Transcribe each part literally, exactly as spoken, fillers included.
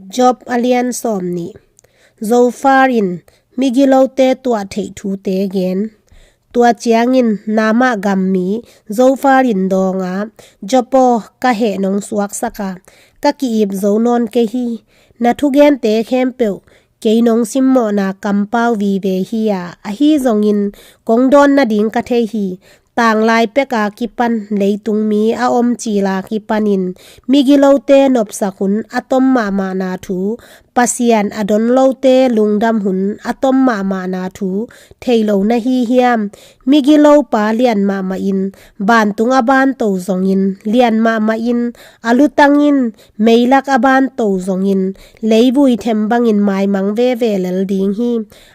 Job a lian sawm nih. Zophar in migilote tuah theih thute gen. Tua ciangin Naamah gam mi Zophar in dawng a, Job aw, ka heh nong suaksak a, ka ki-ip zo nawn kei hi. Na thugente khempeuh kei nong simmawhna kampau vive hi a, ahi zongin kong dawn nading ka thei hi. Tanglai pek a kipan leitung mi a om cil a kipanin migilote nopsak hun a tom mahmahna thu, Pasian a don lote lungdam hun a tom mahmahna thu thei lo na hi hiam? Migilo pa lian mahmah in vantung a banto zongin, lian mahmah in a lutang in meilak a banto zongin, leivui them bangin maimang veve lel ding hi.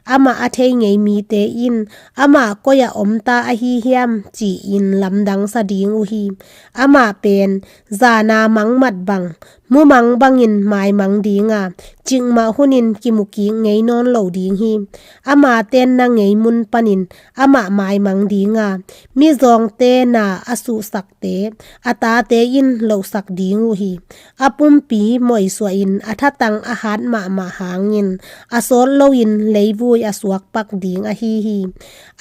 Amah a thei ngei mite in, amah koi-ah om ta ahi hiam, ci-in lamdang sa ding uh hi. Amah pen zana mangmat bang, mumang bangin maimang ding a, cikmah hunin kimukik ngei nawn lo ding hi. Ama tenna ngei mun panin amah maimang ding a, mizawngte na a suhsakte a tate in lohsak ding uh hi. A pumpi moisuahin a thatang a hat mahmah hangin a sawt loin leivui a suakpak ding ahi hi.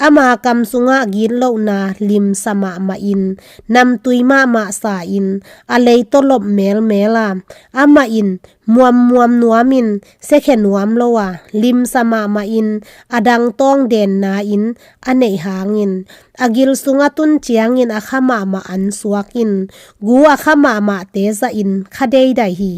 Ama kam sungah gitlohna limsa mahmah in, namtui mahmah sa in, a lei tawh lop melmel a, amah in muammuam nuamin sekhe nuam lo a, limsa mahmah in a dang tawng denna in a neih hangin, a gil sung a tun ciangin a kha mahmah an suak in, gu a kha mahmahte zahin kha deidai hi.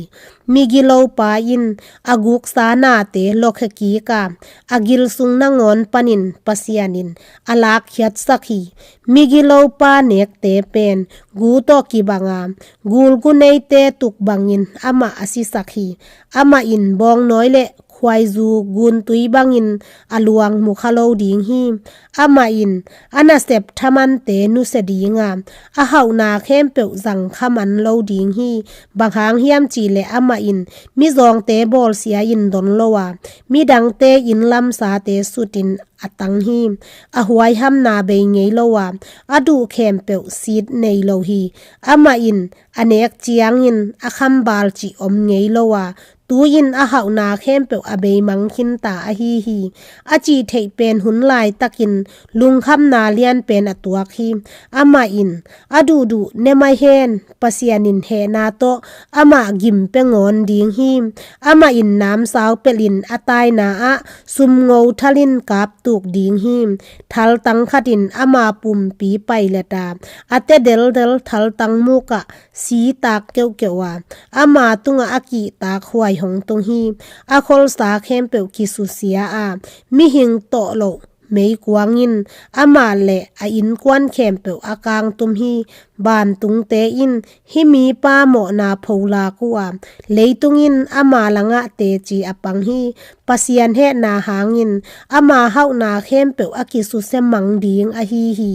Migilo pa in a guksa nate lokhe kik a, a gil sung nangawn panin Pasian in a lakkhiatsak hi. Migilo pa nekte pen gu tawh kibang a, gulgu neite tuk bangin amah a sisak hi. Amah in bawngnawi le khuaizu guntui bangin a luang mukha lo ding hi. Amah in a nasep thamante nusia ding a, a hauhna khempeuh zang kha man lo ding hi. Bang hang hiam cihleh amah in mizawngte bawlsia in don lo a, midangte inn lamsate sutin a tang hi. A huaihamna bei ngei lo a, a duh khempeuh sit nei lo hi. Amah in a nek ciangin a khambal cih om ngei lo a, tu-in a hauhna khempeuh a beimang khinta ahi hi. A cih theih pen hun laitakin lungkhamna lianpen a tuak hi. Amah in a duhduh ne mai hen, Pasian in hehna tawh amah gim pia ngawn ding hi. Amah in namsau pelhin a taina ah sumngo thalin kaptuk ding hi. Thaltang khatin ama pumpi pailet a, a te deldel thaltang mukah si tak keuhkeuh a, ama tungah a kihtak huai hong tung hi. A kholsa khempeuh kisusia a, mihing tawh loh meikuang in amah le a innkuan khempeuh a kangtum hi. Vantungte in hih mipa mawhna pholak uh a, leitung in ama langah teci a pang hi. Pasian hehna hangin ama hauhna khempeuh a kisusia mang ding ahi hi.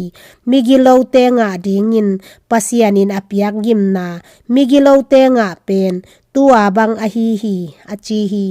Migilote ngah dingin Pasian in a piak gimna migilote ngah pen tua bang ahi hi, a ci hi.